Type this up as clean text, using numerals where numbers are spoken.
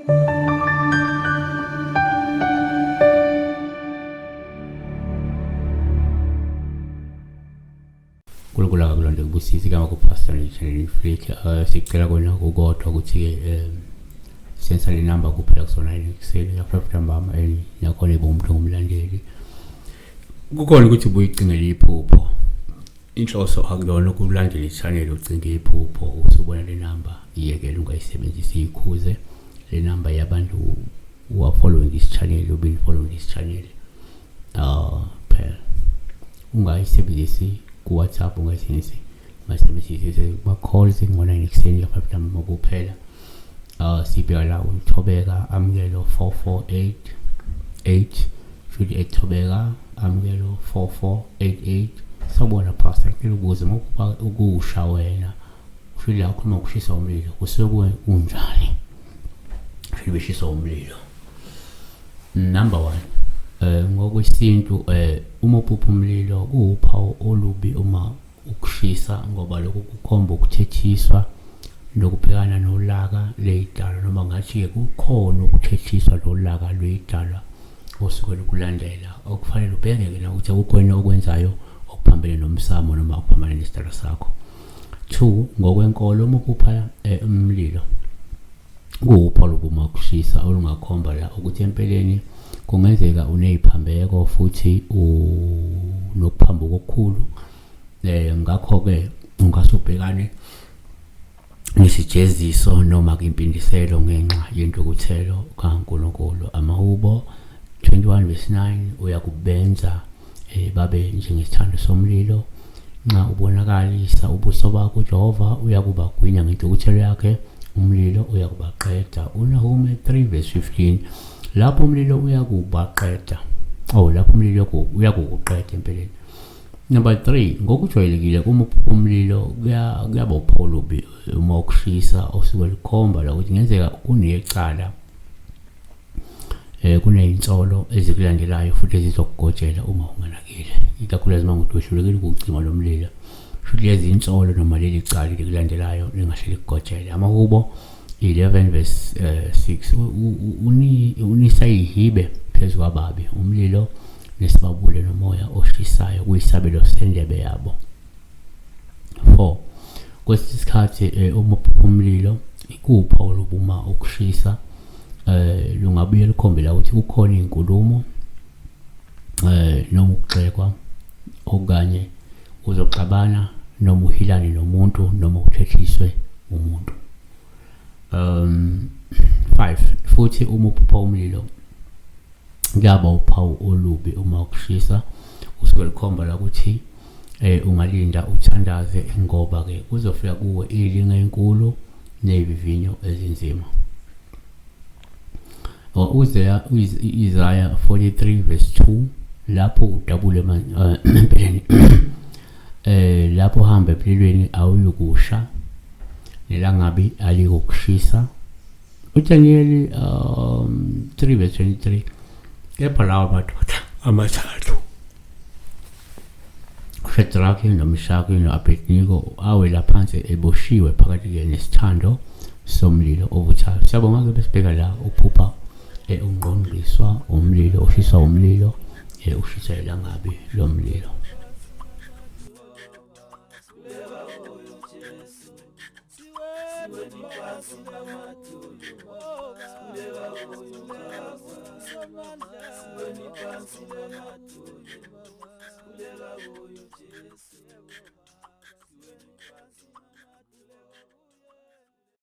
uNkulunkulu akakulonde kubusise igama kuPastor Channel Flick. Sicela kona kukodwa ukuthi ke sensa le number kuphela kusona ekuseni ya 5 ntambama and nakhona ibumuntu ngumlandeli. Kukhona ukuthi ubuyicingele iphupho. Inhloso akuyona ukulandela i-channel ucinge iphupho usubona le number iyekele ungayisebenzisi ikhuze le number yabantu who are following this channel who been following this channel. Phela ungayisebenzisi ku-WhatsApp, ungayisebenzisi ungayisebenzisi kuma-calls ngo-9 ekuseni ka-5 ntambama kuphela. Sibheka la uThobeka Amukelo 4488 futhi ethobeka Amukelo 4488. Sawubona Pastor, ngicela ukubuza ngokuba ukusha wena futhi la ukhuluma ngokushisa umlilo kusuke kunjani? Futhi beshisa umlilo. Number 1, ngokwesintu uma uphupha umlilo kuwuphawu olubi uma ukushisa, ngoba lokhu kukhomba ukuthethiswa nokubhekana nolaka lwedalwa, noma ngathi-ke kukhona ukuthethiswa nolaka lwedalwa osuke lukulandela. Okufanele ubheke-ke na ukuthi akukhona okwenzayo okuphambene nomsamo noma okuphambene nesidalwa sakho. 2, ngokwenkolo uma uphupha umlilo kuwuphawu lobuma ukushisa olungakhomba la ukuthi empeleni kungenzeka uneziphambeko futhi unokuphambuka okukhulu. Ngakho-ke ungase ubhekane nesijeziso noma impindiselo ngenxa yentukuthelo kaNkulunkulu. Amahubo 21 verse 9 uyakubenza babe njengesithando somlilo. Nxa ubonakalisa ubuso bakho uJehova uyakubagwinya ngentukuthelo yakhe, umlilo uyakubaqeda. UNahume 3 verse 15 lapho umlilo uyakubaqeda. Oh, lapho umlilo uyakukuqeda empeleni. Number 3, ngokujwayelekile uma uphupha umlilo kuyaba uphawu olubi uma ukushisa osuke lukhomba la ukuthi kungenzeka kunecala, kunezinsolo ezikulandelayo futhi ezizokugojela uma unganakile, ikakhulukazi uma ngukuthi wehlulekile ukuwucima lo mlilo. Futhi lezi insolo noma leli cala likulandelayo lingahle likugojele. Amahubo 11 verse 6 unisa ihibe phezu kwababi, umlilo nesibabule nomoya oshisayo kuyisabelo sendebe yabo. 4, kwesinye isikhathi uma uphupha umlilo kuwuphawu lobuma ukushisa, lungabuye lukhombe la ukuthi kukhona izinkulumo noma ukugxekwa, okanye uzoxabana noma uhilane nomuntu noma uthethiswe umuntu. 5, futhi uma uphupha umlilo kuyaba uphawu olubi uma ukushisa usuke lukhomba la ukuthi ungalinda uthandaze, ngoba ke kuzofika kuwe ilinga enkulu nezivivinyo ezinzima. Isaiah 43 verse 2 lapho udabule empeleni lapho uhamba emlilweni awuyukusha, nelangabi alikokushisa. UDaniyeli 3 verse 23 kepha lawa madoda amathathu uShadraki noMishaki no-Abednego awela phansi eboshiwe phakathi-ke nesithando somlilo ovuthayo. Siyabonga-ke besibheka la uphupha ungqongqiswa umlilo, ushiswa umlilo, ushisa ilangabi lomlilo.